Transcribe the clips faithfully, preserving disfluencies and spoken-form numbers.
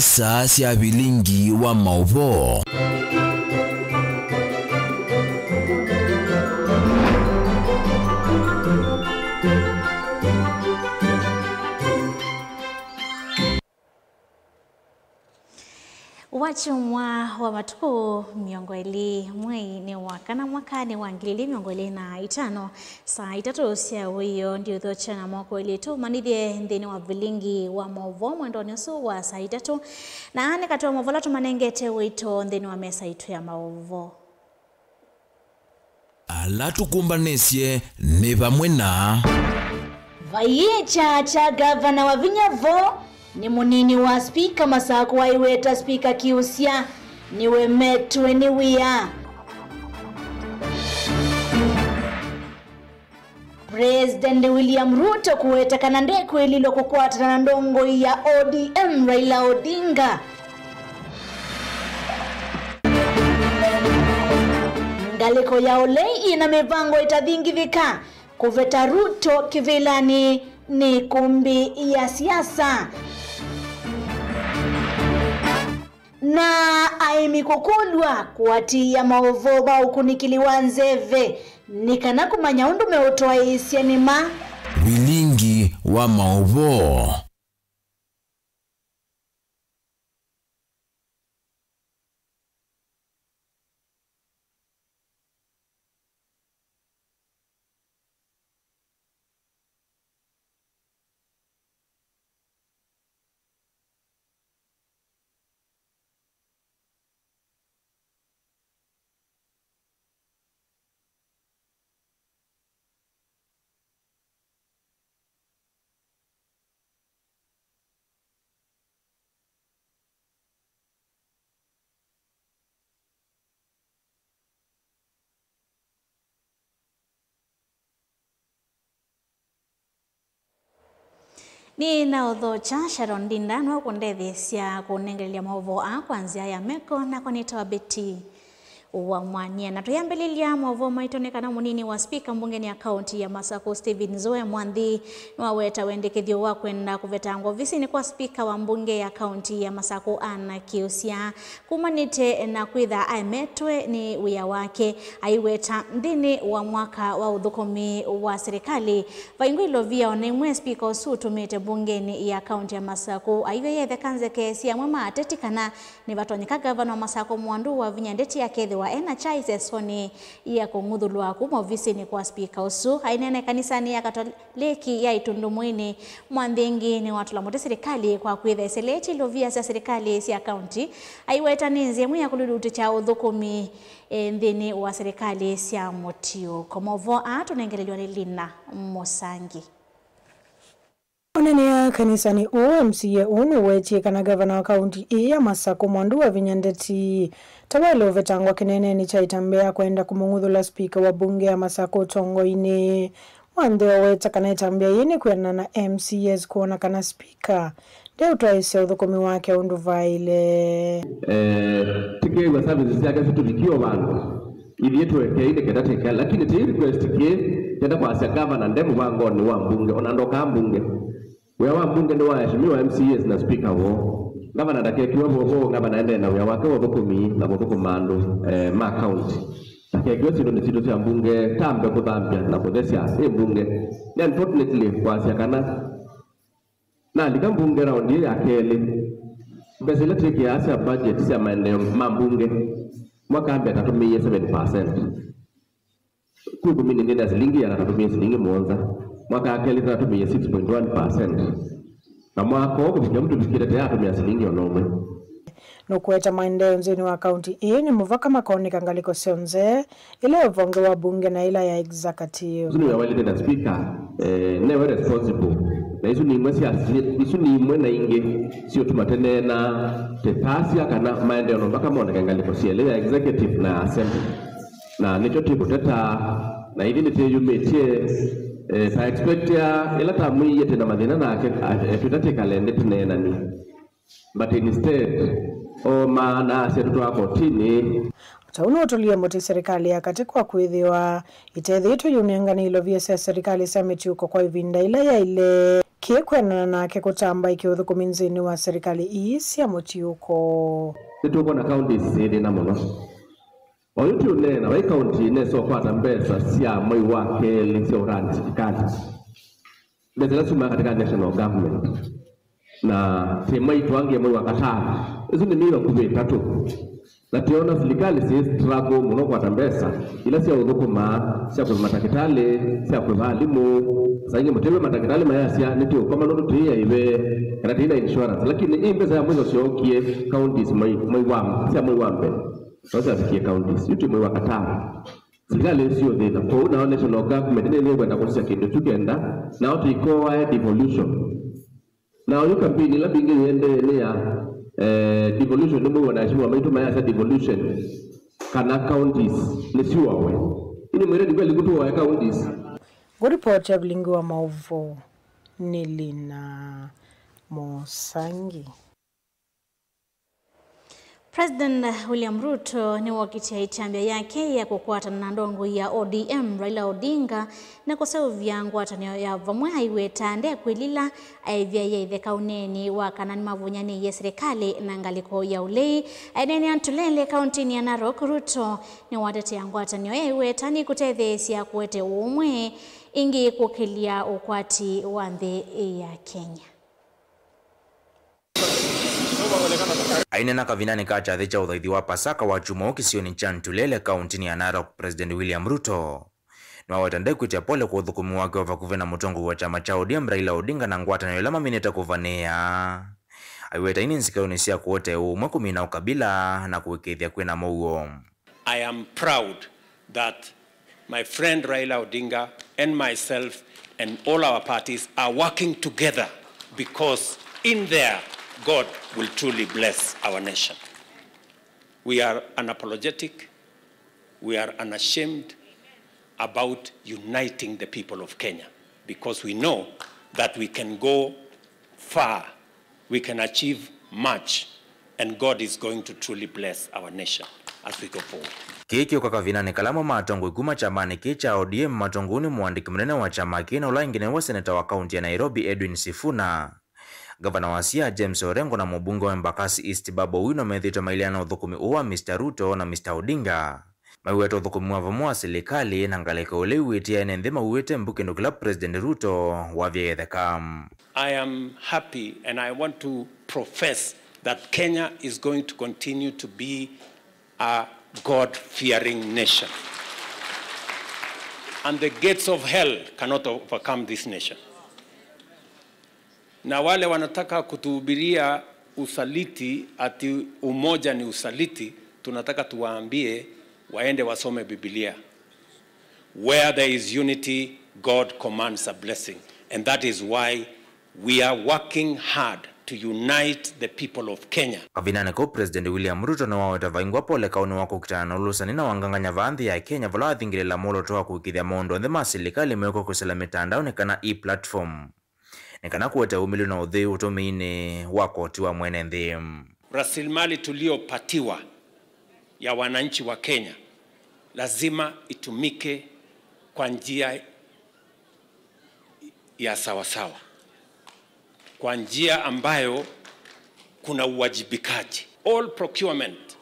Saa sya vilingi wa maũvoo. Wakyumwa wa matukũ mĩongo ĩlĩ mweinĩ wa kana mwakanĩ wa ngili ilĩ mĩongo ĩlĩ na itano, saa itatũ sya wĩoo ndiũthokya na moko elĩ tũmanyĩthye nthĩnĩ wa vilingi wa maũvoo mwendonĩ ũsu wa saa itatũ, na nĩ katĩ wa maũvoo ala tũmanengete ũito nthĩnĩ wa mesa itũ ya maũvoo. Ala tũkũmbanĩsye nĩ vamwe na. Vaiĩ kyaa kya ngavana Wavinya vo, nĩ mũnini wa spika Masakũ aiweta spika Kiusya nĩwemetwe nĩ wia. President William Ruto kũweta kana ndekwĩlilwa kũkwatana na ndongoi ya O D M Raila Odinga. Ngalĩko ya ũlei ĩna mĩvango ĩtathingithĩka kũveta Ruto kĩvĩlanĩ nĩ ĩkũmbĩ ya siasa. Na aĩmi kũkũlw'a kũatĩĩa maũvoo ma ũkunĩkĩli wa nzeve nĩ kana kũmanya ũndũ meũtwaĩĩsya nĩma. Vilingi wa maũvoo. Nĩ na ũthokya Sharon Ndinda nũkũndetheesya kũnengelelya maũvoo aa kwa nzĩa ya meko, nakwa nĩtawa Betty wa Mwania. Na tũyambĩlĩlya maũvoo maitũ nĩ kana mũnini wa spika mbungenĩ ya kaunti ya Masakũ, Stephen Zoe Mwanthi, nĩwaweta wendekethyo wa kwenda kũvetangwa ovisinĩ kwa spika wa mbunge ya kaunti ya Masakũ, Anna Kiusya, kumanĩte na kwĩtha aemetwe nĩ wĩa wake. Aiweta nthĩnĩ wa mwaka wa ũthũkũmi wa silikalĩ, vaingwa ilovia ona ĩmwe spika ũsu ũtũmĩte mbungenĩ ya kaunti ya Masakũ aiw'e yetheka nzeke sya amwe ma ateti kana nĩvatonyeka ngavana wa Masakũ Mwandu Wavinya Ndeti akethĩwa ena kya ĩsesonĩ ya kũng'uthũlwa kuma ovisinĩ kwa spika ũsu. Aineena ĩkanisanĩ ya Katoleki ya Itundumuinĩ, Mwanthi ĩngĩ nĩwatũla mũtĩ silikalĩ kwa kwĩtha ĩseleetye ilovia sya silikalĩ sya kaunti, aiweta nĩ nzĩa ĩmwe ya kũlulutĩkya ũthũkũmi, e, nthĩnĩ wa silikalĩ sya mũtiũko. Maũvoo aa tũnengelelw'a nĩ Lina Mũsangi. Onanĩa kanisanĩ ũũ, M C A ũũ nũwetie kana ngavana wa kaunti ĩĩ ya Masakũ Mwandu Wavinya Ndeti ta waĩle ũvetangwa kĩneenenĩ kya ĩtambya ya kwenda kũmũng'uthũla spika wa mbunge ya Masakũ ũtongoinĩ. Mwanthi oweta kana ĩtambya yĩĩ nĩ kwĩanana na M C As kwona kana spika ndeũtwaĩĩsya ũthũkũmi wake ũndũ vaĩle. Eh, tĩkĩĩw'a services syake situvikie o vandũ. Ithyĩ tũekei nĩ kenda tĩkea, lakini ti request kĩ kenda kwasya gavana nde mũvangonĩ wa mbunge, ona ndokaa mbunge. Wĩa wa mbunge nĩ wa aheshimiwa M C As na spika woo. Gavana ndakekiwe vovo, gavana endee na wĩa wake wa ũthũkũmi na kũthũkũma andũ, eh, ma kaunti. Ndakekiwe syĩndũnĩ sitũ sya mbunge, tambe kũthambya na kũthesya ĩ mbunge. Nĩ unfortunately kwasya kana nalika mbunge raundi ĩĩ ya kelĩ, mbesa ila twĩkĩaa sya budget sya maendeeo ma mbunge, mwaka wa mbee tatũmĩie seven percent. Kwĩ ĩkũmi nĩ ndĩ na silingi ĩana, tatũmĩie silingi mũonza. Mwaka wa kelĩ tatũmĩie six point one percent. Na mwaka ũũ kũvikĩa ũmũnthĩ tũvikĩte tayatũmĩa silingi ona ũmwe. Nũkũweta maendeeo nthĩnĩ wa kaunti ĩĩ nĩ mũvaka makoneka ngalĩko syonthe, ĩla ya ũvonge wa mbunge na ĩla ya executive. Ũsu nĩwe waĩlĩte na speaker, eh, newe responsible. Na isu nĩ imwe sya, isu nĩ imwe na ingĩ siũtuma tũneena tũtasya kana maendeeo no mpaka moneke ngalĩko syelĩ, ya executive na assembly. Na nĩkyo twĩkũteta, na ithyĩ nĩtwĩyumĩtye, eh, ta expect ya ĩla tamwĩie twĩ na mathĩna nake, a-, e, twĩta twĩkale nthĩ tũneenanie. But instead, oomaa na asya tũtwaa kotinĩ. O ta ũu nũũtũlie mũtĩ serikali ya katĩ kwa kwĩthĩwa ĩtethĩĩtwe yũnengane ilovia sya serikali sya mĩtiũko kwa ĩvinda ĩla yaĩle. Kĩĩ kwĩanana nake kũtamba kĩũthũkũmi nthĩnĩ wa serikali ii sya mũtiũko. Nĩtũkwona counties syĩ thĩna mũno. Oyu ti ũneena vai county ĩnesa ũkwata mbesa sya mwei wa kelĩ sya ũrani silikali. Mbesa ila syumaa katika national government. Na ti maitũ angĩ mwei wa katano. Ĩsu nĩ myei vakuvĩ ĩtatũ. Na tĩona silikali syĩ struggle mũno kwata mbesa ila sya ũthũkũma, sya kũĩva matakĩtalĩ, sya kũĩva alimũ. Saa ingĩ mũtĩwe matakĩtalĩ mayasya nĩtĩũkoma nũndũ tĩĩ yaive kana tĩĩ na insurance. Lakini ĩ mbesa ya mwiso syookie counties mwei, mwei wa, sya mwei wa mbee. No syavikie counties. Yu twĩ mwei wa katano. Silikali ĩsu yũthĩna. Kwoou nao national government nĩnĩkwenda kũsisya kĩndũ kyu kenda nao tũikoae devolution. Na oyu campaign ĩla mbingĩ yĩendee nĩ ya, eh, devolution, nĩ mũwona aheshimiwa maitũ mayasya devolution, kana counties nĩsyũawe. Ini mwĩre ni kweli kũtũae counties. Ngũripoti ya vilingi wa maũvoo nĩ Lina Mosangi. President William Ruto nĩwokitye ĩtambya yake ya kũkwatana na ndongoi ya O D M Raila Odinga na kũseũvya ngwatanĩo ya vamwe aiweta ndekwĩlila aĩvyaĩe itheka ũneeni wa kana nĩmavũnyanĩie silikalĩ na ngalĩko ya ũlei. Aineenea Ntulele kaũntĩnĩ ya Narok, Ruto nĩwatetea ngwatanĩo ya aiweta nĩkũtetheesya kũete ũũmwe, ĩngĩ kũkĩlya ũkwati wa nthĩ ya Kenya. Aineena kavindanĩ ka kyathĩ kya ũthaithi wa Pasaka wa kyumwa ũũ kĩsionĩ kya Ntulele, kaũntĩnĩ ya Narok, President William Ruto nĩwaweta ndekwĩtya pole kwa ũthũkũmi wake wa vakuvĩ na mũtongoi wa kyama kya O D M Raila Odinga na ngwatanĩo ĩla maminĩte kũvanĩĩa. Aiweta ii nĩ nzikaĩonĩ sya kũete ũũmwe, kũmina ũkabila na kũĩkĩĩthya kwĩna mũuo. I am proud that my friend Raila Odinga and myself and all our parties are working together, because in there God will truly bless our nation. We are unapologetic, we are unashamed about uniting the people of Kenya, because we know that we can go far, we can achieve much, and God is going to truly bless our nation as we go forward. Kĩĩ kĩũka kavindanĩ kala amwe ma atongoi kuma kyamanĩ kĩĩ kya O D M matongoi nĩ mũandĩki mũnene wa kyama kĩĩ na ũla ĩngĩ nĩwe seneta wa kaunti ya Nairobi, Edwin Sifuna, ngavana wa Siaya, James Orengo, na mũmbunge wa Embakasi East, Babu Owino, methĩĩtwe maileana ũthũkũmi ũũ wa Mister Ruto na Mister Odinga. Maiweta ũthũkũmi wa vamwe wa silikalĩ na ngalĩko ũlei wĩtĩae nĩ nthĩ mauĩte mbu kĩndũ kĩla President Ruto wavyaĩe ĩtheka. I am happy and I want to profess that Kenya is going to continue to be a God-fearing nation. And the gates of hell cannot overcome this nation. Na wale wanataka kutuhubiria usaliti, ati umoja ni usaliti, tunataka tuwaambie waende wasome Biblia. Where there is unity, God commands a blessing. And that is why we are working hard to unite the people of Kenya. Kavindanĩ kau, President William Ruto nĩwaweta vaingwa pole kaũnĩ wa kũkitana na ũlũsani na wanganganya vaa nthĩ ya Kenya, vala wathingĩlĩla mwolooto wa kũĩkĩĩthya maũndũ onthe ma silikalĩ meũkwa kwĩsĩla mĩtandaonĩ kana e-platform. Nĩ kana kũete ũmĩlĩlu na ũtheu ũtũmĩinĩ wa koti wa mwene nthĩ. Rasilimali tuliopatiwa ya wananchi wa Kenya lazima itumike kwa njia ya sawasawa, kwa njia ambayo kuna uwajibikaji. All procurement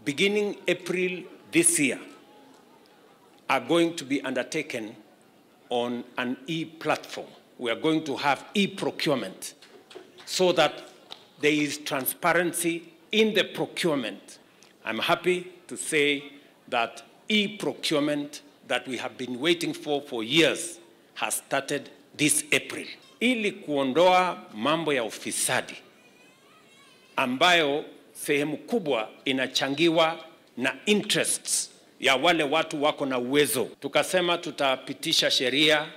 beginning April this year are going to be undertaken on an e-platform. We are going to have e-procurement so that there is transparency in the procurement. I'm happy to say that e-procurement that we have been waiting for for years has started this April. Ili kuondoa mambo ya ufisadi ambayo sehemu kubwa inachangiwa na interests ya wale watu wako na uwezo. Tukasema tutapitisha sheria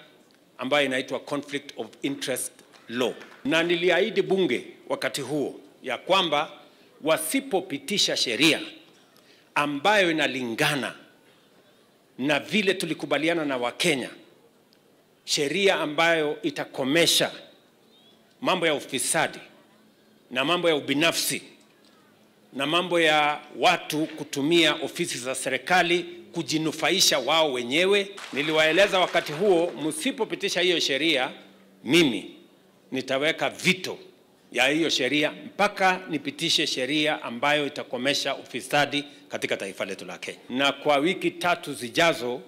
ambayo inaitwa Conflict of Interest Law. Na niliahidi bunge wakati huo ya kwamba wasipopitisha sheria ambayo inalingana na vile tulikubaliana na Wakenya, sheria ambayo itakomesha mambo ya ufisadi na mambo ya ubinafsi na mambo ya watu kutumia ofisi za serikali kujinufaisha wao wenyewe. Niliwaeleza wakati huo, msipopitisha hiyo sheria, mimi Nitaweka veto ya hiyo sheria mpaka nipitishe sheria ambayo itakomesha ufisadi katika taifa letu la Kenya. Na kwa wiki tatu zijazo,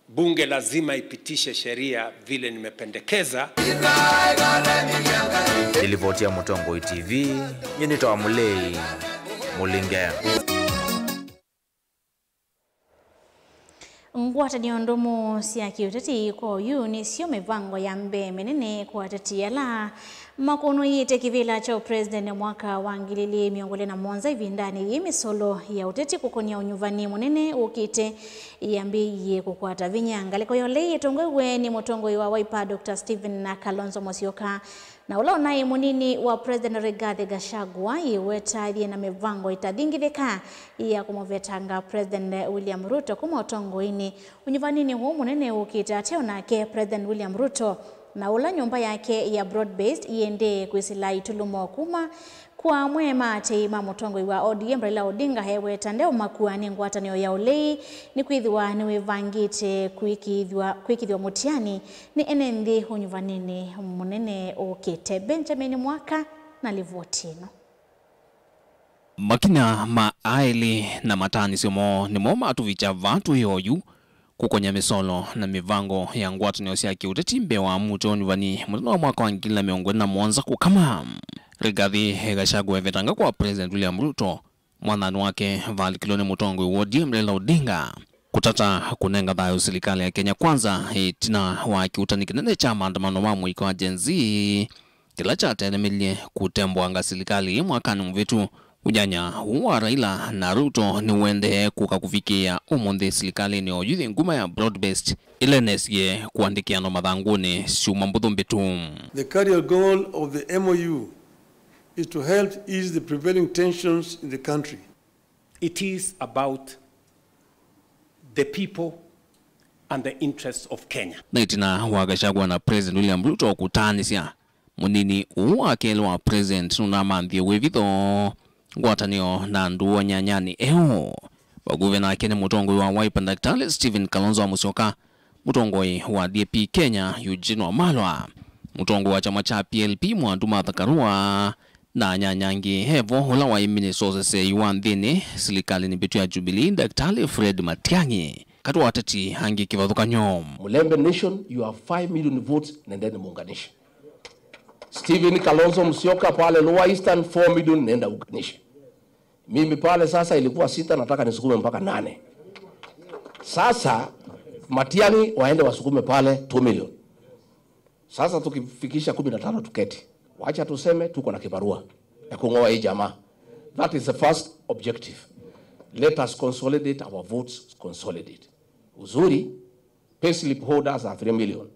bunge lazima ipitishe sheria vile nimependekeza. Nĩ livoti ya Mũtongoi T V, nyie nĩtawa Mũlei Mũlinge. Ngwatanĩo ndũmu sya kĩũteti kwa oyu nĩsyo mĩvango ya mbee mĩnene kwa ateti ala makũnũĩte kĩvĩla kya ũpresident mwaka wa ngili ilĩ mĩongo ĩlĩ na mũonza ĩvindanĩ yĩĩ mĩsolo ya ũteti kũkony'a ũnyuvani mũnene ũkĩte yambĩĩie kũkwata vinya. Ngalĩko ya ũlei ĩtongoew'e nĩ mũtongoi wa Wiper, Doctor Stephen Kalonzo Musyoka, na ũla ũnaĩ mũnini wa President Rigathi Gachagua yĩwetathie na mĩvango ĩtathingithĩka ya kũmũvetanga President William Ruto kuma ũtongoinĩ ũnyuvaninĩ ũũ mũnene ũkĩte ateo nake President William Ruto, na ũla nyũmba yake ya Broad Based yĩendee kwĩsĩla itulumo kuma kwa amwe ma atei ma mũtongoi wa O D M Raila Odinga eweta ndeũmakua nĩ ngwatanĩo ya ũlei nĩkwĩthĩwa nĩwĩvangĩte kwĩkĩĩthw'a kwĩkĩĩthw'a mũtiani nĩ ene nthĩ ũnyuvaninĩ mũnene ũkĩte. Benjamin Mwaka na livoti ĩno. Makinya ma aĩlĩ na mataanĩsyo moo nĩmo matũvikya vaa tũĩ oyu, kũkony'a mĩsolo na mĩvango ya ngwatanĩo sya kĩũteti mbee wa muto ũnyuvani mũthenya wa mwaka wa ngili na mĩongo ĩlĩ na mũonza kũkama. Rigathi Gachagua evetanga kwa President William Ruto, mwathani wake valikilwe nĩ mũtongoi wa O D M Raila Odinga. Kũtata kũnenga thayũ silikalĩ ya Kenya Kwanza ĩtina wa kĩuutani kĩnene kya maandamano ma mũika wa Gen Z, kĩla kyatelemilye kũtembũanga silikalĩ ĩĩ mwakanĩ mũvĩtu. Ũnyanya ũũ wa Raila na Ruto nĩũendee kũka kũvikĩĩa ũmũnthĩ silikalĩnĩ oyu yĩ nguma ya Broad Based ĩla ĩnesie kũandĩkĩanwa mathangũnĩ syumwa mbũthũ mbĩtu. The career goal of the M O U is to help ease the prevailing tensions in the country. It is about the people and the interests of Kenya. Na ĩtina wa Gachagua na President William Ruto kũtaanĩsya, mũnini ũũ wa kelĩ wa President nũnamanthie wĩvitho ngwatanĩo na andũ o nyanyanĩ eũ. Vakuvĩ nake nĩ mũtongoi wa Wiper Daktari Stephen Kalonzo wa Musyoka, mũtongoi wa D A P Kenya Eugene Wamalwa, mũtongoi wa kyama kya P L P Mwandu Martha Karua, na anyanya angĩ evo ũla waĩ minista wa ũseseei wa nthĩnĩ silikalĩnĩ mbĩtu ya Jubilee, Daktari Fred Matiang'i. Katĩ wa ateti angĩ kĩvathũkany'o. Mulembe Nation, you have five million votes, nendeni muunganishe. Stephen Kalonzo Musyoka pale Lower Eastern, four million, nenda unganishe. Mimi pale sasa ilikuwa sita, nataka nisukume mpaka nane. Sasa Matiang'i waende wasukume pale two million. Sasa tukifikisha kumi na tano tuketi. Wacha tuseme tuko na kibarua ya kung'oa hii jamaa. That is the first objective. Let us consolidate our votes, consolidate. Uzuri, payslip holders are three million.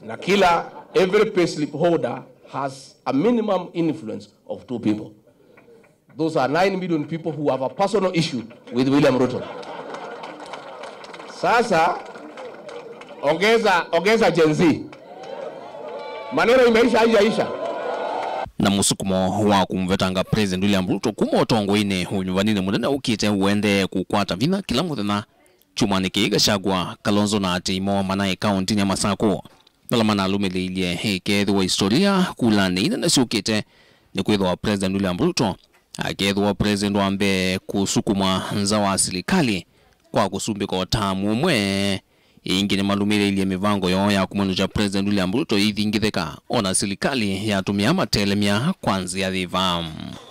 Na kila, every payslip holder has a minimum influence of two people. Those are nine million people who have a personal issue with William Ruto. Sasa, ongeza, ongeza Gen Z. Maneno imeisha, haijaisha? Na mũsukumo wa kũmũvetanga President William Ruto kuma ũtongoinĩ ũnyuvaninĩ mũnene ũkĩte ũendee kũkwata vinya kĩla mũthenya. Kyumwanĩ kĩĩ, Gachagua, Kalonzo na atei moo manaĩ kaũntĩnĩ ya Masakũ, vala manalũmĩlĩilye ĩkeethĩwa historia kulanĩ inene syũkĩte, nĩkwĩthĩwa President William Ruto akeethĩwa president wa mbee kũsukumwa nza wa silikalĩ kwa kũsumbĩka o taamu ũmwe. Ĩngĩ nĩmalũmĩlĩilye mĩvango yoo ya kũmwĩnũkya President William Ruto ĩithingĩthĩka, o na silikalĩ yatũmĩa matelemya kwa nzĩa yĩva.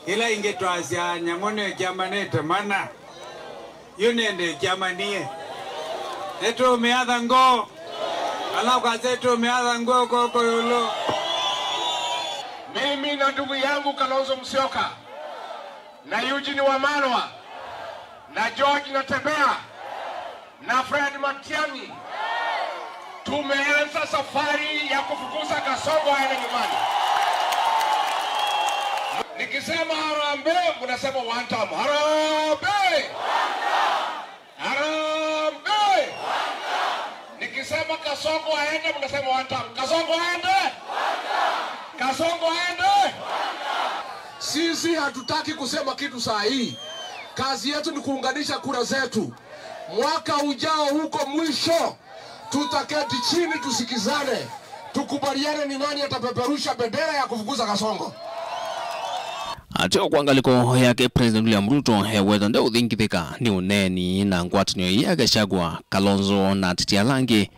Ĩla ĩngĩ twasya nyamũ nĩkyamanĩte mana. Yu nĩndĩ kyamanie. Nĩtũũmĩatha ngoo. Ala ũkasya nĩtũũmĩatha ngoo koko ĩũlũ. Mimi na ndugu yangu Kalonzo Musyoka na Eugene Wamalwa na George Natembeya na Fred Matiang'i tumeanza safari ya kufukuza Kasongo aende nyumbani. Nikisema harambee, mnasema one term. Harambee! Harambee! Nikisema Kasongo aende, mnasema one term. Kasongo aende! Kasongo aende! Sisi hatutaki kusema kitu saa hii. Kazi yetu ni kuunganisha kura zetu. Mwaka ujao huko mwisho, tutaketi chini tusikizane, Tukubaliane ni nani atapeperusha bendera ya kufukuza Kasongo. Ateo kwa ngalĩko yake, President William Ruto eweta ndeũthingithĩka nĩ ũneeni na ngwatanĩo ii ya Gachagua, Kalonzo na ateti ala angĩ.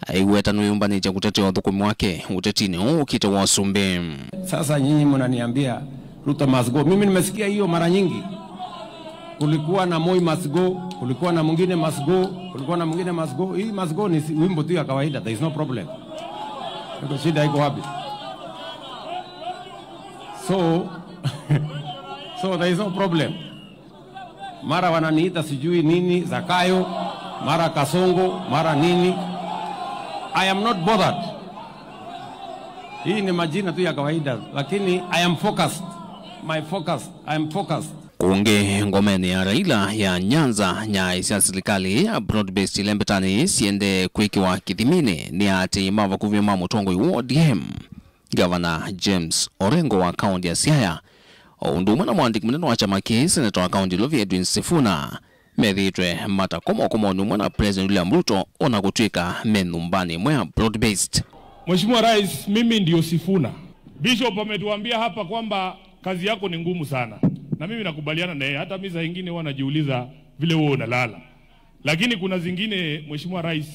Aiweta nĩwĩyũmbanĩtye kũtetea ũthũkũmi wake ũtetinĩ ũũ ũkĩte wa ũsumbĩ. Sasa nyinyi mnaniambia Ruto must go. Mimi nimesikia hiyo mara nyingi. Kulikuwa na Moi must go, kulikuwa na mwingine must go, kulikuwa na mwingine must go. Hii must go ni si-, wimbo tu ya kawaida, there is no problem. Iko shida iko wapi? So, so there is no problem. Mara wananiita sijui nini, Zakayo, mara Kasongo, mara nini. I am not bothered. Hii ni majina tu ya kawaida, lakini I am focused. My focus, I am focused. Kũngĩ ngomenĩ ya Raila ya Nyanza, nyai sya silikalĩ ya broad-based ilembetanĩ siendee kwĩkĩwa kĩthiminĩ nĩ aatĩĩi ma vakuvĩ ma mũtongoi wa O D M, Gavana James Orengo wa kaunti ya Siaya, o ũndũ ũmwe na mwandĩki mũnene wa kyama kĩĩ, seneta wa kaunti Ilovi Edwin Sifuna, methĩĩtwe matakomakomonĩ ũmwe na President William Ruto, ona kũtw'ĩka me nyũmbanĩ ĩmwe ya broad-based. Mheshimiwa Rais, mimi ndio Sifuna. Bishop ametuambia hapa kwamba kazi yako ni ngumu sana. Na mimi nakubaliana na yeye. Hata mimi saa ingine huwa najiuliza vile wewe unalala. Lakini kuna zingine, Mheshimiwa Rais,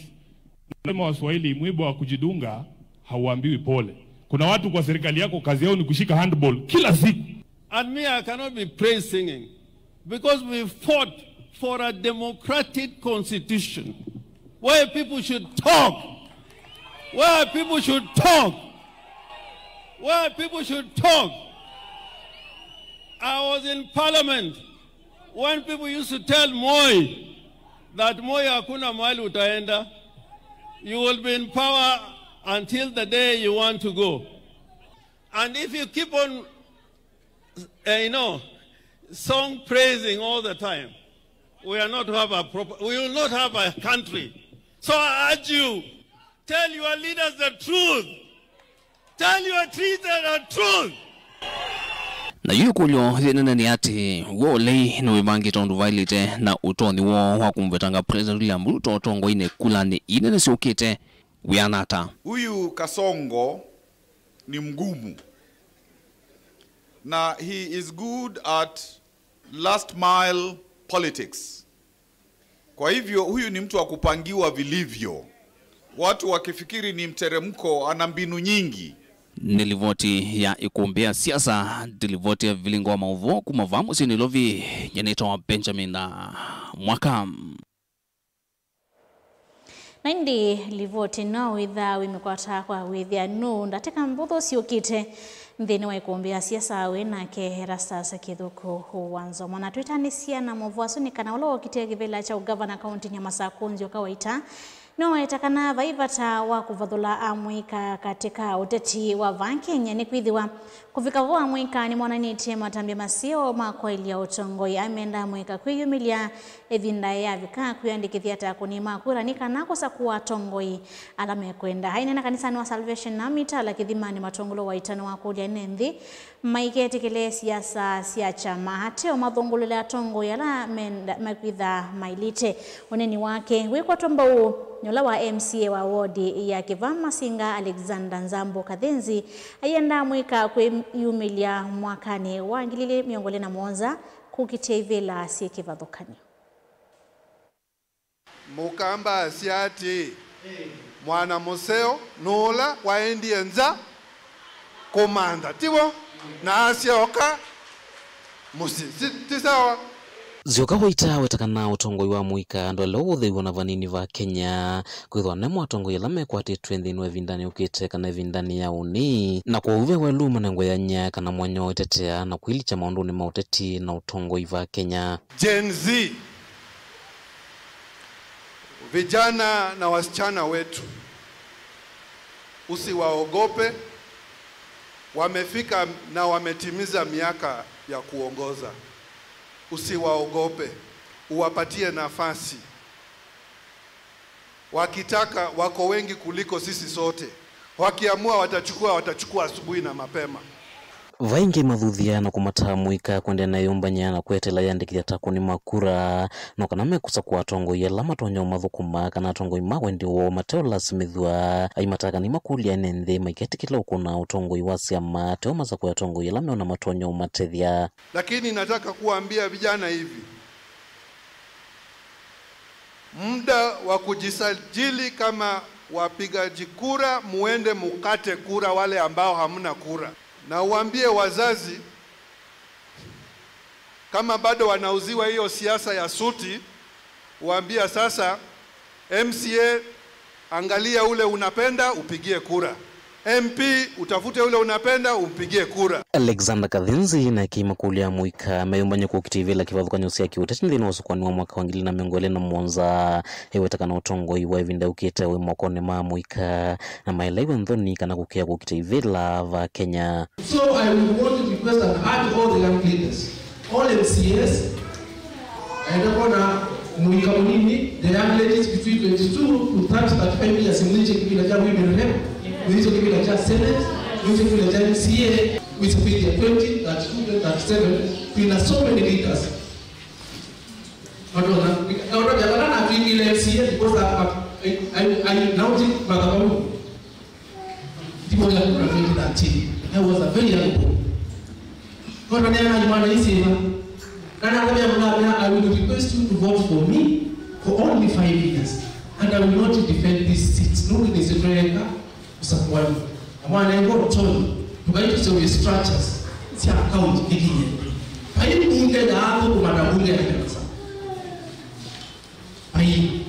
nasema Waswahili, mwiba wa kujidunga hauambiwi pole. Kuna watu kwa serikali yako kazi yao ni kushika handball kila siku. And me, I cannot be praise singing because we fought for a democratic constitution where people should talk, where people should talk, where people should talk. I was in parliament when people used to tell Moi that Moi, hakuna mahali utaenda, you will be in power until the day you want to go. And if you keep on, uh, you know, song praising all the time, we are not have a proper, we will not have a country. So I urge you, tell your leaders the truth. Tell your leaders the truth. Na yu ĩkũlyo yĩnene nĩ atĩ, w'o ũlei nĩwĩvangĩte ũndũ vaĩlĩte na ũtonyi woo wa kũmũvetanga President William Ruto ũtongoinĩ kulanĩ inene syũkĩte wĩana ata? Huyu Kasongo ni mgumu. Na he is good at last mile politics. Kwa hivyo, huyu ni mtu wa kupangiwa vilivyo. Watu wakifikiri ni mteremko, ana mbinu nyingi. Nĩ livoti ya ĩkũmbĩ ya siasa, nĩ livoti ya vilingo wa maũvoo kuma vaa mũsyĩ Nairobi, nyanĩtwa Benjamin Mwaka. Na ĩndĩ livoti ĩno wĩthaa wĩmĩkwata kwa wĩthĩa nũũ ndatĩka mbũthũ syũkĩte nthĩnĩ wa ĩkũmbĩ ya siasa wĩ nake Erastus Kĩthũkũ wa Nzoma. Na twĩtanĩsya na maũvoo asu nĩ kana ũla wokĩte kĩvĩla kya ũngavana kaũntĩnĩ ya Masakũ Nzioka Waita nĩwaweta kana vai vata wa kũvathũla amũika katĩ ka ũteti wa vaa Kenya, nĩkwĩthĩwa kũvika vo amũika nĩmonanĩtye matambya maseo ma kwaĩlya ũtongoi. Amenda amũika kwĩyumĩlya ĩvinda yavika kwĩyandĩkĩthya ta akũni ma kura nĩ kana kũsakũa atongoi ala mekwenda. Aineena kanisanĩ wa Salvation Army Tala Kĩthimanĩ, Matũngũlũ Waita nĩwakũlya ene nthĩ maiketĩkĩle siasa sya kyama, ateo mathũngũlũle atongoi ala menda-, mekwĩtha mailĩte. Ũneeni wake wĩkwatwa mbau nĩ ũla wa M C A wa wodi ya Kĩvaa Masinga, Alexander Nzambo Kathenzi, aienda amũika kwĩyumĩlya mwakanĩ wa ngili ilĩ mĩongo ĩlĩ na mũonza kũkitĩa ivĩla syĩ kĩvathũkany'o. Mũkamba asya atĩĩ, mwana mũseo nũla waendie nza kũmantha, tiw'o? Na asyoka mũsyĩ, ti, ti sawa? Nzioka Waita weta kana ũtongoi wa mũika ndwaĩle ũthĩw'a na vanini va Kenya, kwĩthwa nemo atongoi ala mekwatĩtw'e nthĩnĩ wa ĩvindanĩ yũkĩte kana ĩvindanĩ ya ũnĩ, na kwoou ve welũ manengwe yanya kana mwanya wa ũtetea na kwĩlikya maũndũnĩ ma ũteti na ũtongoi va Kenya. Gen Z, vijana na wasichana wetu, usiwaogope. Wamefika na wametimiza miaka ya kuongoza. Usiwaogope, uwapatie nafasi. Wakitaka, wako wengi kuliko sisi sote. Wakiamua watachukua, watachukua asubuhi na mapema. Vaingĩ mathuthya na kũmataa mũika kũendeea na ĩyũmbany'a na kweteela yĩandĩkĩthya ta akũni ma kura, no kana mekũsakũa atongoi ala matonya ũmathũkũma kana atongoi ma wendi woo mateũlasimĩthw'a. Aimataa kana nĩmakũlya ene nthĩ maiketĩkĩla ũkũna ũtongoi wa syama, teo masakũe atongoi ala meona matonya ũmatethya. Lakini nataka kuambia vijana hivi, muda wa kujisajili kama wapigaji kura, muende mukate kura wale ambao hamna kura. Na uambie wazazi, kama bado wanauziwa hiyo siasa ya suti, uambia sasa, M C A, angalia ule unapenda, upigie kura. M P, utafute ule unapenda, umpigie kura. Alexander Kathinzi nake aimakũlya mũika meyũmbany'e kũkita ivĩla kĩvathũkany'o sya kĩũteti nthĩnĩ wa ũsũkũani wa mwaka wa ngili na mĩongo ĩlĩ na mũonza, eweta kana ũtongoi wa ĩvinda yũkĩte wĩ mokonĩ ma mũika, na maelewe nthoni kana kũkĩa kũkita ivĩla va Kenya. So I would want to request and urge all the young leaders, all M C As, aende kona mũika mũnini, the young ladies between twenty-two to thirty, thirty-five years, mwĩsĩ kĩvĩla kya women rep, mwĩsĩ kĩvĩla kya senate, mwĩsĩ kĩvĩla kya M C A, mwĩsĩ kĩvĩla twenty, thirty-two, twenty, thirty-seven, kwĩna so many leaders. Matona, matona, matona, natwĩkĩle M C A because I, I, I, I, now think about Ndimũya kura twenty thirteen. I was a very young boy. Kono nĩ ana mwana isima. Na na kwa mwana, I will request you to vote for me for only five years. And I will not defend this seat. No, nĩ sitweka usakwani. Mwana ngo Tony, tukaitũ sio structures cia account kikinye. Pai bunge ya hapo kumata bunge ya pesa. Pai.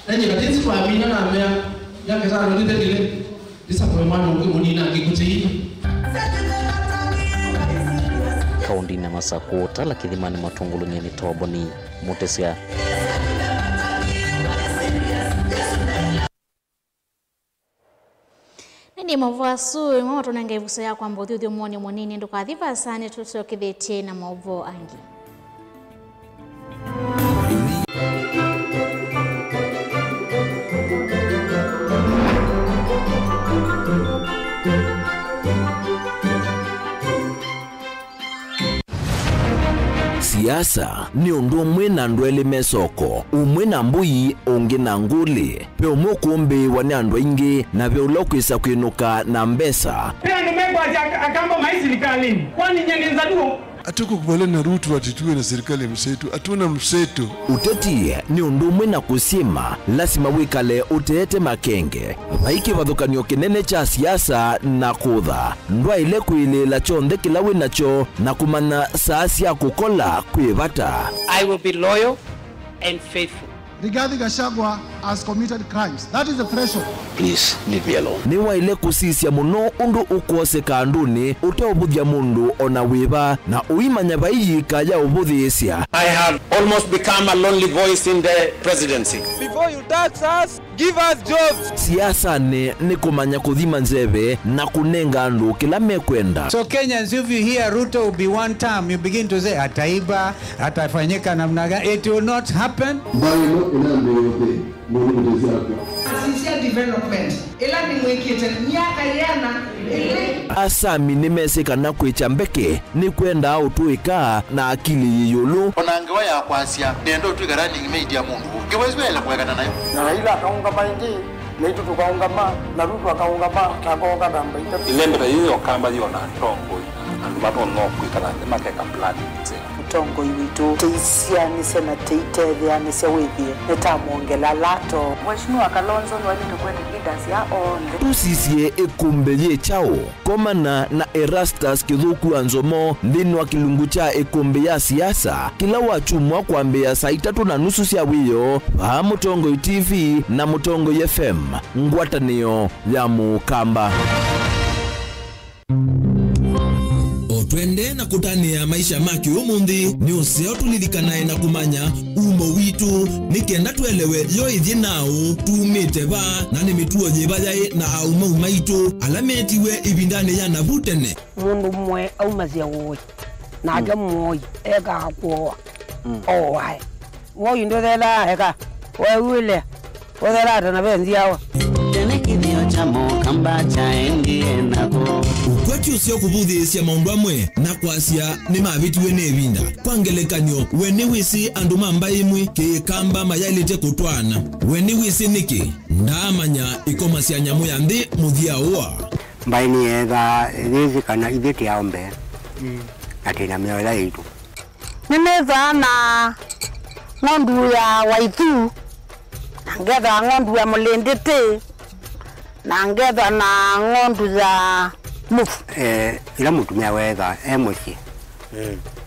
Nanye katĩsĩ twamina na mea, myaka ĩtano nĩthekile, ndĩsakũe mwana ũngĩ mũnini angĩkũtĩĩa. Kaũndĩnĩ ya Masakũ, Tala Kĩthimanĩ, Matũngũlũnĩ, nĩ Toboni Mũtĩsya. Nĩ maũvoo asu nĩmo matũnenga ĩvuso ya kwamba ũthyũthyũmũonĩ mũnini. Ndũkathi vaasa, nĩtũsyokethĩtye na maũvoo angĩ. Siasa nĩ ũndũ ũmwe na andũ elĩ me soko, ũmwe na mbũi, ũngĩ na ngũlĩ. Ve ũmwe ũkũmbĩĩwa nĩ andũ aingĩ, na ve ũla ũkwĩsa kwĩnũka na mbesa. Ve andũ mekwasya aka-, Akamba maĩ silikalĩnĩ, kwani nyie nĩ Nzaluo? Hatukukubaliana na Ruto ati tuwe na serikali ya mseto. Hatuna mseto. Ũteti nĩ ũndũ ũmwe na kũsyĩma, lasima wĩkale ũteete makenge. Vai kĩvathũkany'o kĩnene kya siasa na kũtha. Ndwaĩle kwĩlĩĩla kyonthe kĩla wĩ nakyo na kũmanya saa sya kũkola kwĩ vata. I will be loyal and faithful. Rigathi Gachagua has committed crimes. That is the threshold. Please leave me alone. Nĩwaĩle kũsisya mũno ũndũ ũkwoseka andũnĩ ũteũvũthya mũndũ o na wĩva, na ũimanya vai yĩika ya ũvũthĩĩsya. I have almost become a lonely voice in the presidency. Before you tax us, give us jobs. Siasanĩ nĩ kũmanya kũthima nzeve na kũnenga andũ kĩla mekwenda. So Kenyans, if you hear Ruto will be one term, you begin to say, "Ataiba, atafanyika namna gani?" It will not happen. Mbaĩ ĩno ĩnambĩĩe ũthĩ, mũndũ mũtĩsya akw'a. Asisya development ĩla nĩmwĩkĩte myaka yĩana ĩlĩ. Asami nĩmesĩ kana kwĩkya mbeke nĩkwendaa ũtũĩka na akili yĩ ĩũlũ. O na ngewa ya kwasya, nĩenda ũtw'ĩka running mate ya mũndũ ũũ. Ngewa ĩsu yaĩle kũekana nayo. Na Raila akaũngama ĩngĩ, naitũ tũkaũngama, na Ruto akaũngama, na akooka namba itatũ. Ĩlembe ta yĩĩ yokamba yĩona atongoi, andũ matonya kwĩkala nthĩ makeka plan nzeo. Mũtongoi witũ, tũisyaanĩsya na tũitetheanĩsya wĩthĩe nĩtamwongela lato. Mheshimiwa Kalonzo nĩwaĩlĩte kwete leaders ya onthe. Tũsisye ĩkũmbĩ yĩ kyaũ? Komana na Erastus Kĩthũku wa Nzomo nthĩnĩ wa kĩlungu kya ĩkũmbĩ ya siasa kĩla wakyumwa kwambĩĩa saa itatũ na nusu sya wĩoo vaa Mũtongoi T V na Mũtongoi F M, ngwatanĩo ya Mũkamba. O twende na kũtanĩa maisha ma kĩũmũnthĩ, nĩ ũseo tũlilikanae na kũmanya umo witũ, nĩ kenda twelewe yo ĩthyĩ naũ, tumĩte va, na nĩ mĩtuo yĩva yaĩ na aũmau maitũ ala meetiwe ĩvindanĩ ya navu tene. Mũndũ mũmwe aumasya ũĩ, nake mũoi ekaa kũoa, ooae. Woi ndũthelaa eka, weew'ĩle, ũthelaa ta na ve nzyawa. Tene kĩthĩo kya Mũkamba kyaendie nako. Ũkw'a Ti ũseo kũvũthĩĩsya maũndũ amwe na kwasya nĩmavĩtiwe nĩ ĩvinda. Kwa ngelekany'o, we nĩwĩsĩ andũ ma mbaĩ ĩmwe Kĩkamba mayaĩlĩte kũtwaana? We nĩwĩsĩ nĩkĩ? Ndaamanya ĩkoma sya nyamũ ya nthĩ mũthya ũa. Mbaĩ nĩyeethaa yĩsĩ kana ithyĩ tĩ aũmbe, na twĩ na mĩao ĩla yaitũ. Nĩnĩthaa na ng'ondu ya waithu, na ngetha ng'ondu ya mũlĩndĩtĩ, na ngetha na ng'ondu ya mũvu. Eh, ĩla mũtumĩa weetha e mũsyĩ,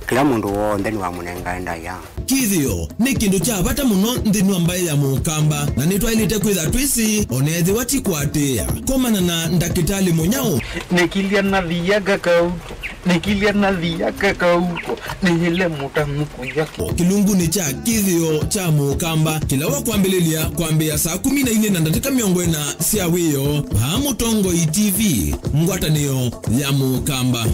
kĩla mũndũ w'onthe nĩwamũnengae ndaĩa. Kĩthĩo nĩ kĩndũ kya vata mũno nthĩnĩ wa mbaĩ ya Mũkamba, na nĩtwaĩlĩte kwĩtha twĩsĩ, o na ethĩwa ti kũatĩĩa. Komana na ndakĩtalĩ mũnyaũ. Nĩkilya nathia kakauko, nĩkilya nathia kakauko, nĩyĩle mũtang'u kũya. Kĩlungunĩ kya kĩthĩo kya Mũkamba, kĩla wa kwambĩlĩlya kwambĩĩa saa kũmi na ilĩ na ndatĩka mĩongo ĩna sya wĩoo, vaa Mũtongoi T V, ngwatanĩo ya Mũkamba.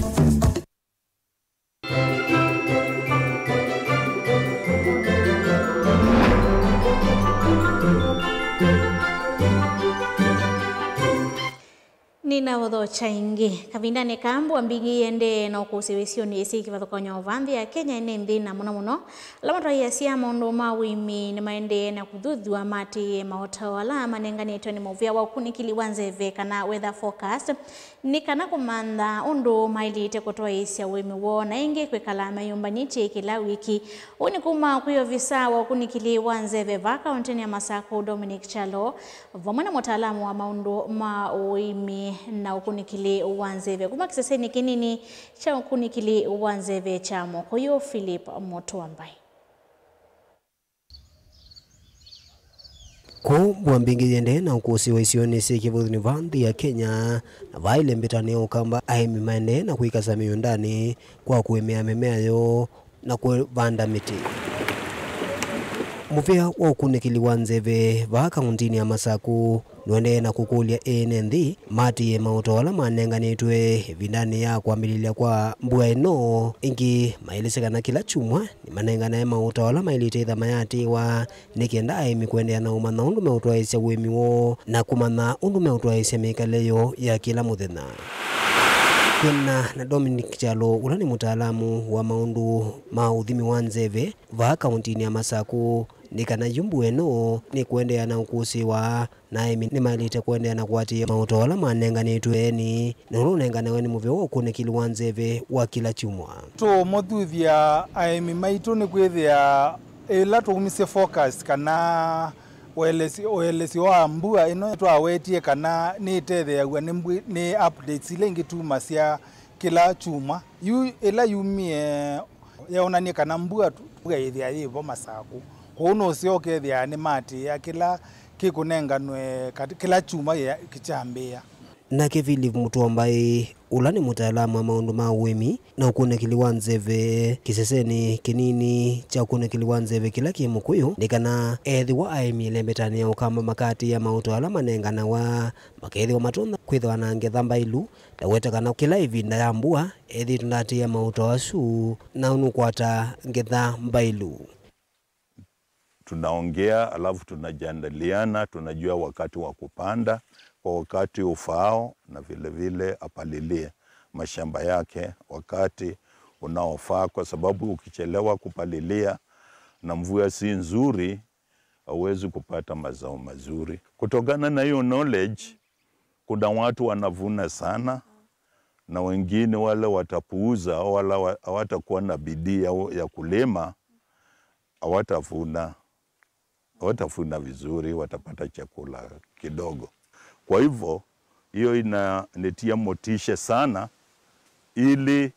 Nĩnaũthokya ĩngĩ. Kavindanĩ kaa mbua mbingĩ iendee na ũkũsĩ wĩsionĩ syĩ kĩvathũkany'o vaa nthĩ ya Kenya nĩ nthĩ, na mũno mũno ala matwaĩĩasya maũndũ ma ũĩmi nĩmaendee na kũthuthw'a maatĩĩe maũtao ala manenganĩtwe nĩ mũvĩa wa ũkunĩkĩli wa nzeve kana weather forecast, nĩ kana kũmantha ũndũ maĩlĩte kũtwaĩĩsya ũĩmi woo, na ĩngĩ kwĩkala meyũmbanĩtye kĩla wiki. Ũu nĩ kuma kwĩ ovisa wa ũkunĩkĩli wa nzeve vaa kaũntĩnĩ ya Masakũ, Dominic Kyalo, vamwe na mũtaalamu wa maũndũ ma ũĩmi na ũkunĩkĩli wa nzeve kuma kĩsesenĩ kĩnini kya ũkunĩkĩli wa nzeve kya Mũkũyũ, Philip Mũtũa Mbai. Kwoou mbua mbingĩ yĩendee na ũkũsĩ wa isionĩ syĩ kĩvathũkany'o vaa nthĩ ya Kenya, na vaa ĩlĩ mbĩtanĩ ya Ũkamba, aĩmi maendee na kwĩkasa mĩũndanĩ kwa kũĩmĩa mĩmea yoo na kũvanda mĩtĩ. Mũvĩa wa ũkunĩkĩli wa nzeve vaa kaũntĩnĩ ya Masakũ nũendee na kũkũlya ene nthĩ maatĩĩe maũtao ala manenganĩtwe ĩvindanĩ ya kwambĩlĩlya kwa mbua ĩno. Ĩngĩ maelesya kana kĩla kyumwa nĩmanenganae maũtao ala maĩlĩte ĩtha mayatĩĩwa nĩ kenda aĩmi kũendeea na ũmanya ũndũ meũtwaĩĩsya ũĩmi woo na kũmanya ũndũ meũtwaĩĩsya mĩkalĩle yoo ya kĩla mũthenya. Kwĩanana na Dominic Kyalo, ũla nĩ mũtaalamu wa maũndũ ma ũthimi wa nzeve vaa kaũntĩnĩ ya Masakũ, nĩ kana yu mbua ĩno nĩkũendeea na ũkũsĩwa, na aĩmi nĩmaĩlĩte kũendeea na kũatĩĩa maũtao ala manenganĩtwe eni, na ũla ũnenganawe nĩ mũvĩa wa ũkunĩkĩli wa nzeve wa kĩla kyumwa. Tũũmũthuthya aĩmi maitũ nĩkwĩthĩa ĩla twaumisye forecast kana ũelesyo, ũelesyo wa mbua ĩno twawetie kana nĩĩtetheeaw'a nĩ mbwi-, nĩ updates ila ingĩ tumasya kĩla kyumwa. Yu ĩla yumie yeonanie kana mbua tu, mbua ĩthĩa yĩ vo Masakũ. Kwoou nũseo ũkethĩa nĩmaatĩĩa kĩla kĩkũnenganwe kat-, kĩla kyumwa kĩkyambĩĩa. Nake Philip Mũtũa Mbai, ũla nĩ mũtaalamu wa maũndũ ma ũĩmi na ũkunĩkĩli wa nzeve kĩsesenĩ kĩnini kya ũkunĩkĩli wa nzeve kĩla kĩ Mũkũyũ, nĩ kana ethĩwa aĩmi ĩlembetanĩ ya Ũkamba makaatĩĩa maũtao ala manenganawa, makeethĩwa matonya kwĩthĩwa na ngetha mbailu. Ndaweta kana kĩla ĩvinda ya mbua ethĩĩtwe ndaatĩĩa maũtao asu, na nũkwata ngetha mbailu. Tunaongea, alafu tunajadiliana, tunajua wakati wa kupanda, kwa wakati ufaao, na vile vile apalilie mashamba yake wakati unaofaa, kwa sababu ukichelewa kupalilia na mvua si nzuri, hauwezi kupata mazao mazuri. Kutokana na hiyo knowledge, kuna watu wanavuna sana, na wengine wale watapuuza, au wala wa-, hawatakuwa na bidii ya, ya kulima, hawatavuna, hawatavuna vizuri, watapata chakula kidogo. Kwa hivyo, hiyo inanitia motisha sana, ili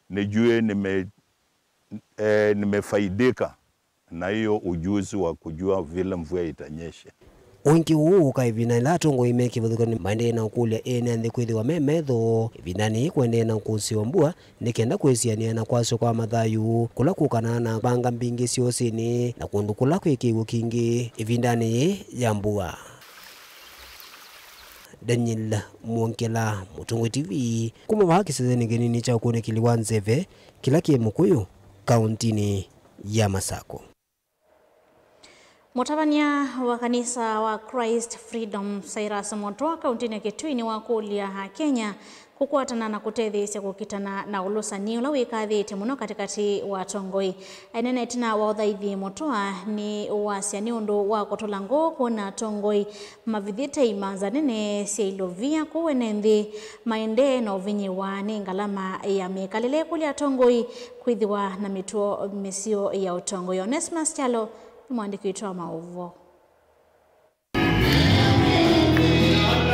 nijue nime-, eh, nimefaidika na hiyo ujuzi wa kujua vile mvua itanyesha. Ũingĩ ũũ ũka ĩvinda ĩla atongoi me kĩvathũkany'o maendee na ũkũlya ene nthĩ kwĩthĩwa me metho ĩvindanĩ yĩĩ kũendee na ũkũsĩ wa mbua, nĩ kenda kwĩsianĩa na kwasya kwa mathayũ kũla kũkanaa na mbanga mbingĩ syosinĩ na kũndũ kũla kwĩ kĩw'ũ kingĩ ĩvindanĩ yĩĩ ya mbua. Daniel Mwongela, Mũtongoi T V, kuma vaa kĩsesenĩ kĩnini kya ũkunĩkĩli wa nzeve kĩla kĩ Mũkũyũ, kaũntĩnĩ ya Masakũ. Mũtavany'a wa kanisa wa Christ Freedom, Cyrus Mutua, kaũntĩnĩ ya Kitui nĩwakũlya Akenya kũkwatana na kũtetheesya kũkitana na ũlũsani ũla wĩkathĩte mũno katĩkatĩ wa atongoi. Aineena ĩtina wa ũthaithi, Mutua nĩwasya nĩ ũndũ wa kũtũla ngoo kwona atongoi mavithĩte imanza nene sya ilovia kũu ene nthĩ maendee na ũvinyĩwa nĩ ngalama ya mĩkalĩle, kũlya atongoi kwĩthĩwa na mĩtuo mĩseo ya ũtongoi. Onesmus Kyalo nĩ mũandĩki witũ wa maũvoo.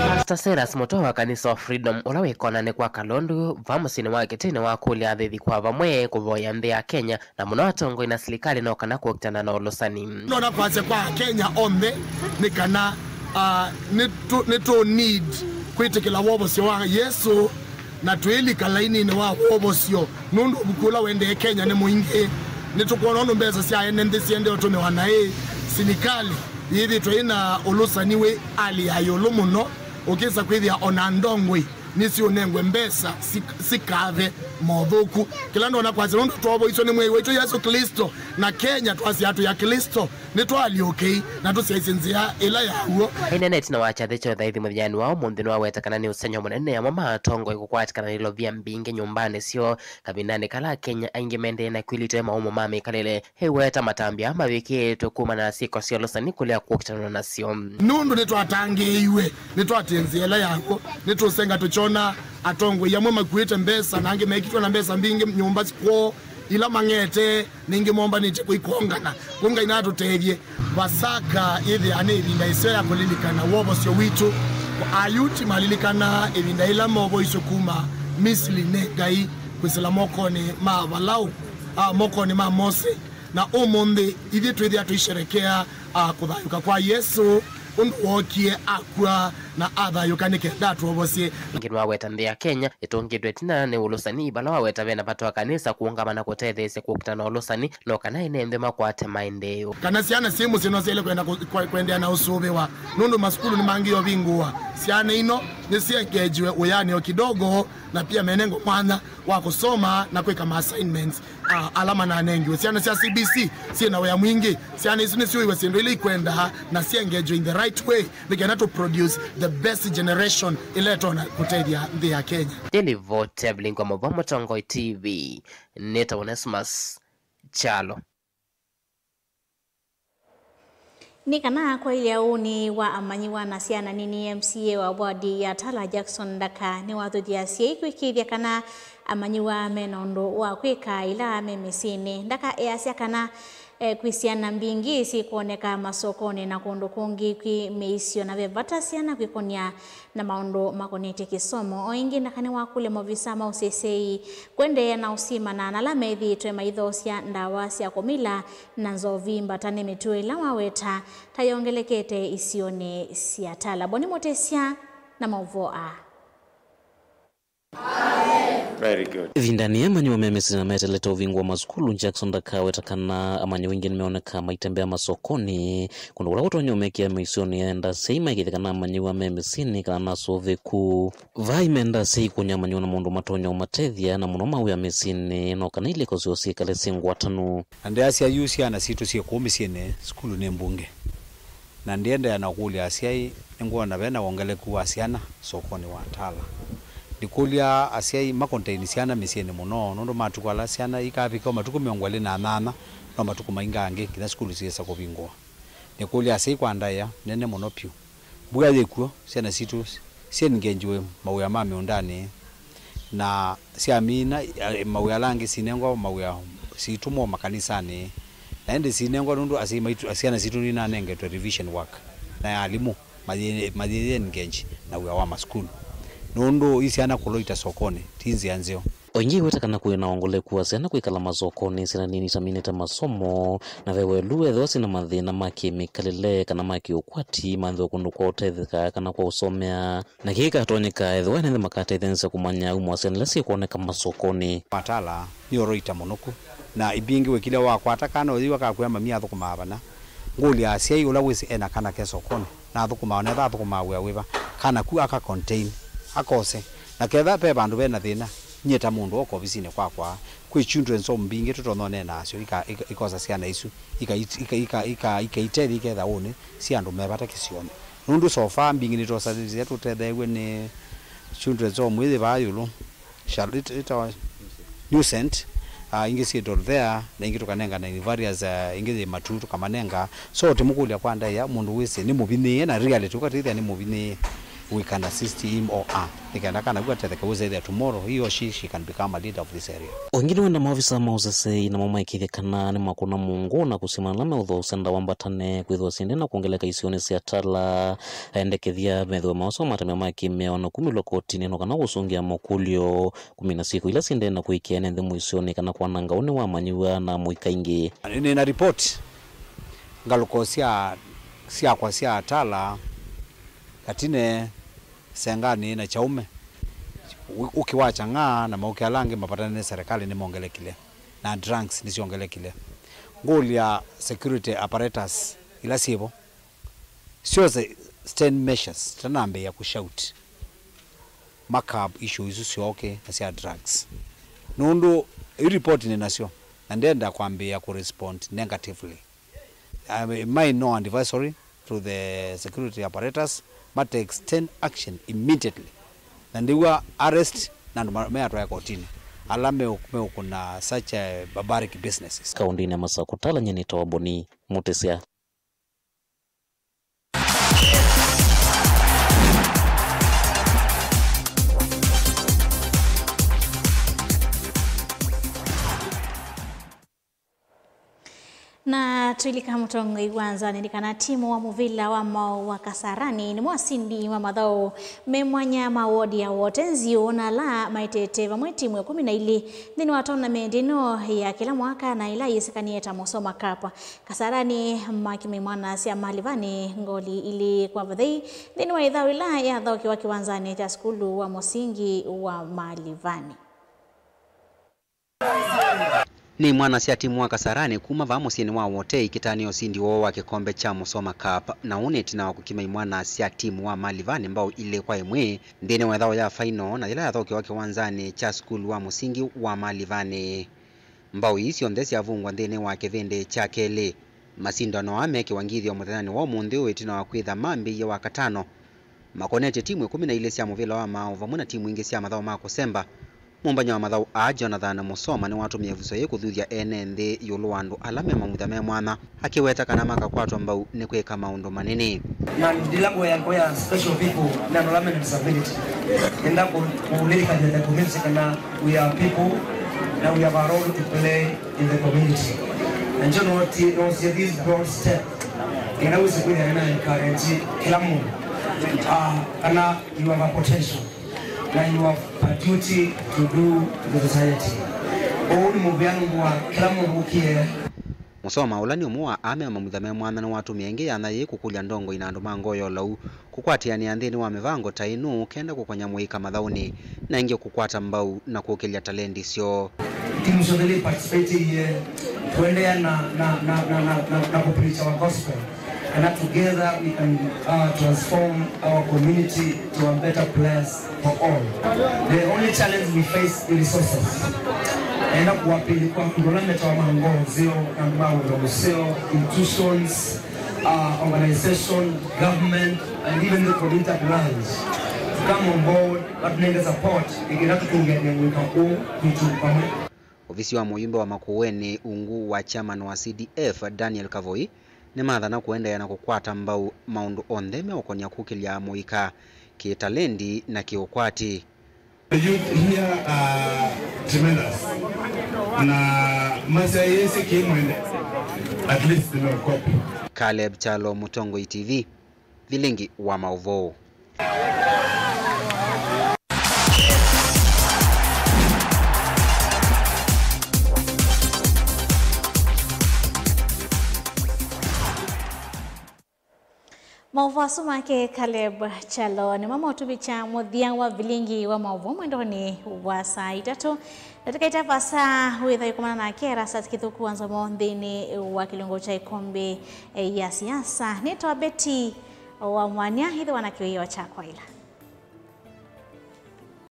Pastor Cyrus Mutua wa kanisa wa Freedom, ũla wĩ konanĩ kwa Kalondu, va mũsyĩnĩ wa Kitui, nĩwakũlya athaithi kwa vamwe kũvoya nthĩ ya Kenya, na mũno atongoi na silikalĩ no kana kũkitana na ũlũsani. Nona kwasya kwa Akenya onthe nĩ kana, ah, nĩtũ, nĩtũ need kwĩtĩkĩla wovosyo wa Yesũ na twĩlika laininĩ wa wovosyo, nũndũ ũvuku ũla ũendee Kenya nĩ mũingĩ. Nĩtũkwona ũndũ mbesa sya ene nthĩ siendee ũtũmĩwa naĩ. Silikalĩ yĩthĩtwe ĩna ũlũsani wĩ hali ya ĩũlũ mũno, ũkĩsa kwĩthĩa ona ndongoi nĩsiũnengwe mbesa sik-, sikathe mothũku. Kĩla ndonya kwasya nũndũ twovoiswe nĩ Mwĩai waitũ Yesũ Klĩsto, na Kenya twasya twĩ Aklĩsto, nĩtwaalyũkei na tũsyaisye nzĩa ĩla ya w'o. Aineena ĩtina wa kyathĩ kya ũthaithi mũthenyanĩ wa ũmũnthĩ, nĩwaweta kana nĩ ũsengy'o mũnene amwe ma atongoi kũkwatĩkana na ilovia mbingĩ nyũmbanĩ syoo kavindanĩ kala Akenya aingĩ maendee na kwĩlitwe maumo ma mĩkalĩle. Aiweta matambya aa mavikĩĩtwe kumana na syĩko sya ũlũsani kũlea kũkitanwa nasyo. Nũndũ nĩtwatangĩĩiwe, nĩtwatĩe nzĩa ĩla ya w'o, nĩtũũsenga tũkyona atongoi amwe makuĩte mbesa na angĩ mekĩtwe na mbesa mbingĩ nyũmba kwoo ila mang'ete, ningĩ mombanĩtye kũikongana. Kũ Ngai natũtethye. Vasaka yĩthĩaa nĩ ĩvinda ĩseo ya kũlilikana wovosyo witũ. Ayuti malilikana ĩvinda ĩla movoiswe kuma Misili nĩ Ngai kwĩsĩla mokonĩ ma Valaũ, a, mokonĩ ma Mose. Na ũmũnthĩ, ithyĩ twĩthĩa tũisherekea, a, kũthayũka kwa Yesũ, ũndũ wookie, akw'a, na athayũka nĩ kenda atwovosye. Ĩngĩ nĩwaweta nthĩ ya Kenya ĩtũngĩtwe ĩtina nĩ ũlũsani, vala waweta vena vata wa kanisa kũũngama na kũtetheesya kũkitana na ũlũsani, no kana ene nthĩ makwate maendeeo. Kana syana syĩ mũsyĩ no syaĩle kwenda kũ-, kwe-, kwendeea na ũsũvĩwa, nũndũ masukulu nĩmangĩe ũvingũwa. Syana ino nĩsiengeejiwe wĩanĩ o kidogo, na pia menengwe mwanya wa kũsoma na kwĩka ma assignments, a, ala mananengiwe. Syana sya C B C syĩ na wĩa mwingĩ. Syana isu nĩsyũĩwe syĩndũ ila ikwendaa na syengejwe in the right way, nĩ kenda tũ produce the best generation ĩla ĩtonya kũtethya nthĩ ya Kenya. Nĩ livoti ya Vilingi wa Maũvoo, Mũtongoi T V, nĩtawa Onesmus Kyalo. Nĩ kana kwaĩlya ũnĩ wa amanyĩw'a na syana nini, M C A wa ward ya Tala, Jackson Ndaka, nĩwathuthya asyai kwĩkĩĩthya kana amanyĩw'a me na ũndũ wa kwĩka ĩla me mĩsyĩnĩ. Ndaka easya kana, eh, kwĩ syana mbingĩ syĩkwoneka masokonĩ na kũndũ kũngĩ kwĩ mĩisyo, na ve vata syana kwĩkũnĩa na maũndũ makonetye kĩsomo. O ĩngĩ, Ndaka nĩwakũlya maovisa ma ũseseĩ kũendeea na ũsimana na ala methĩĩtwe maithoosya ndawa sya kũmila na nzovi mbatane, mĩtuo ĩla waweta ta yongelekete isionĩ sya Tala. Boni Mũtĩsya na maũvoo aa. Very good. Ĩvindanĩ yĩĩ amanyĩw'a me mĩsyĩ na metelete ũvingũa masukulu, Jackson Ndaka aweta kana amanyĩw'a aingĩ nĩmeoneka maitembea masokonĩ, kũndũ kũla kũtonya ũmekĩa mĩisyonĩ ya endasei, maikĩthya kana amanyĩw'a me mĩsyĩnĩ kana nasũvĩku. Vai menda asyai kũnya amanyĩw'a na maũndũ matonya ũmatethya, na mũno mawĩa mĩsyĩnĩ, no kana ilĩko syoo syĩkale syĩ ngwatanu. Na ndĩasya yu syana sitũ syĩ kũu mĩsyĩnĩ, sukulu nĩ mbunge. Na ndĩendeea na kũkũlya asyai, nĩngwona ve na wongeleku wa syana sokonĩ wa Tala. Ndikũlya asyai ma contain syana mĩsyĩnĩ mũno, nũndũ matukũ ala syana ikavika o matukũ mĩongo ĩlĩ na nyanya, no matukũ maingangĩ nginya sukulu syĩsa kũvingũa. Nĩkũlya asyai kwa ndaĩa nene mũno vyũ. Mbua yĩ kw'o, syana sitũ syengenjiwe mawĩa ma mĩũndanĩ, na syamina, eh, mawĩa ala angĩ sinengwa mawĩa, sitũmwa makanisanĩ. Na ĩndĩ sinengwa nũndũ asyai maitũ, syana sitũ ninanengetwe revision work na ya alimũ, mayĩ-, mayĩengenji na wĩa wa masukulu. Nũndũ i syana kũloita sokonĩ ti nzĩa nzeo. O ĩngĩ, ĩweta kana kwĩ na wongoleku wa syana kwĩkala masokonĩ, syana nini itaminĩte masomo, na ve welu ethĩwa syĩ na mathĩna ma kĩmĩkalĩle kana ma kĩũkwati, manthĩwe kũndũ kwa ũtetheka kana kwa ũsomea. Na kĩĩ kĩkatonyeka ethĩwa ene nthĩ makatetheesya kũmanya aumo wa syana ila syĩkwoneka masokonĩ. Matala nĩ ũroita mũno ku, na ivingĩ wĩkilya wakwata kana ũyĩw'a kakwĩa mamia athũkũmaa vana. Ngũlya asyai ũla wĩsĩ ena kana ke sokonĩ, na athũkũmaa, onetha athũkũmaa wĩa wĩva, kana ku aka contain, akose. Na ketha ve vandũ vena thĩna, Nyie ta mũndũ woko ovisinĩ kwakwa, kwĩ children's home mbingĩ tũtonya ũneena nasyo ika-, ika-, ikosa syana isu, ika-, ika-, ika-, ika-, ikaitethya iketha ũnĩ sya andũ me vata kĩsionĩ. Nũndũ so far mbingĩ nĩtwosanĩsya tũtetheew'e nĩ children's home ĩyĩ vaa ĩũlũ. Shall it, it, uh, New Saint, uh, ingĩ syĩ Dorothea, na ingĩ tũkanengana in various, uh, ingĩ yĩ Matuu tũkamanenga. So tũmũkũlya kwa ndaĩa, mũndũ wĩsĩ nĩ mũvinyĩĩe, na reality ũkatĩthya nĩ mũvinyĩĩe, we can assist him or her. Nĩ kenda kana kau katetheke wĩsĩ ethĩa tomorrow he or she, she can become a leader of this area. Ũngĩ nĩwenda maovisa ma ũseseĩ namo maĩkĩĩthye kana nĩmakũna mũngũ na kũsima ala meũthwa ũsenda wambatane kwĩthĩwa syĩndĩ na kwongeleka isionĩ sya Tala. Endekethya methĩwe maosa matemya ma kĩmĩao na kumĩlwa kotinĩ no kana kũsũngĩa makũlyo. Kũmina syĩko ila syendee na kũĩkĩa ene nthĩ mũisyonĩ kana kwananga ũnĩ wa manyĩw'a na mũika ingĩ. Nĩ na report ngalũko sya, syakwa sya Tala, Katine, Senganĩ na Kyaume, ũ-, ũkĩ wa Kyang'aa na maũkĩ ala angĩ mavatane nĩ serikali nĩmongelekile, na drugs nĩsyongelekile. Ngũlya security apparatus ila syĩvo, syose stern measures tanambĩĩa kũshout ma curb issue isu syoke na sya drugs. Nũndũ ii report nĩ nasyo, na ndenda kwambĩĩa kũrespond negatively. I, my no advisory to the security apparatus, ma take stern action immediately. Na ndiwa arrest na andũ ma-, meatwae kotini ala meũ-, meũkũna such, uh, barbaric businesses. Kaũndĩnĩ ya Masakũ, Tala, nyie nĩtawa Boni Mũtĩsya. Na twĩlika mũtongoi wa nzanĩ nĩ kana timu wa mũvĩla wa maũ wa Kasarani nĩmo asindi ma mathaũ me mwanya ma wodi ya Wote Nziũ, na ala maĩtĩte vamwe timu ĩkũmi na ilĩ nthĩnĩ wa tournament ĩno ya kĩla mwaka na ĩla yĩsĩkanĩe ta Musoma Cup. Kasarani makĩmaimwana sya Malivani ngoli ilĩ kwa vathei nthĩnĩ wa ĩthaũ ĩla yathaũkĩwa kĩwanzanĩ kya sukulu wa mũsingi wa Malivani. Nĩ imwana sya timu wa Kasarani kuma vaa mũsyĩnĩ wa Wote ikĩtanĩa ũsindi woo wa kĩkombe kya Musoma Cup, na ũũ nĩ ĩtina wa kũkima imwana sya timu wa Malivani mbao ilĩ kwa ĩmwe nthĩnĩ wa ĩthaũ ya final, na yĩla yathaũkĩwa kĩwanzanĩ kya sukulu wa mũsingi wa Malivani. Mbao ii syonthe syavungwa nthĩnĩ wa kĩvĩndĩ kya kelĩ. Masindano aa mekĩwa ngithyo mũthenyanĩ wa ũmũnthĩ ũũ ĩtina wa kwĩtha mambĩĩie Wakatano. Makonetye timu ĩkũmi na ilĩ sya mũvĩla wa maaũ vamwe na timu ingĩ sya mathaũ ma kũsemba. Mũmbany'a wa mathaũ aa, Jonathan Musoma, nĩwatũmĩe ĩvuso yĩĩ kũthuthya ene nthĩ ĩũlũ wa andũ ala me mamutha me mwanya, akĩweta kana makakwatwa mbau nĩ kwĩka maũndũ manene. Na ndila kũya, kũya special people na andũ ala mena disability. Nenda kũ-, kũlilikany'a the community kana we are people na we have a role to play in the community. Na njo no ti, no see this broad step. Nenda wĩse kwĩthĩa na encourage kĩla mũndũ. Ah, kana you have a potential. Na you have a duty to do to the society. Ũũ nĩ mũvea nũndũ wa kĩla mũndũ ũkie. Musoma, ũla nĩ ũmwe wa aa me mamutha me mwanya, nĩwatũmĩe ĩngĩ yanya yĩĩ kũkũlya ndongoi na andũ ma ngoo ya ũlau kũkwatĩanĩa nthĩnĩ wa mĩvango ta ĩno kenda kũkonya mũika mathaũnĩ, na ĩngĩ kũkwata mbau na kũkĩlya talendi syoo. Timu syonthe nĩ participate iye, tũendeea na, na, na kũpreach our gospel. And that together we can, uh, transform our community to a better place for all. The only challenge we face is resources. Enda kuwapili kwa andũ ala metawa ma ngoo nzeo, na andũ ma wendo mũseo, institutions, uh, organization, government, and even the community at large to come on board, matunenge support, nĩkenda tũtũngĩanĩe mwĩka ũũ kwitũ vamwe. Ovisi wa mũyumbe wa Makueni ungu wa chairman wa C D F, Daniel Kavoi, nĩmathana kũendeea na kũkwata mbau maũndũ onthe meũkonya kũkĩlya mũika kĩtalendi na kĩũkwati. The youth here are tremendous. Na masyaĩĩsye kĩmwene, at least no copy. Caleb Kyalo, Mũtongoi T V, Vilingi wa Maũvoo. Maũvoo asu make Caleb Kyalo nĩmo maũtũvikya mũthya wa Vilingi wa Maũvoo mwendonĩ wa saa itatũ. Na tũkaita vasa wĩtha ĩkomana nake Erastus Kĩthũku wa Nzomo nthĩnĩ wa kĩlungu kya ĩkombe ya siasa. Nĩtawa Betty wa Mwanya, ĩthĩwa na kĩwĩoo kya kwaĩla.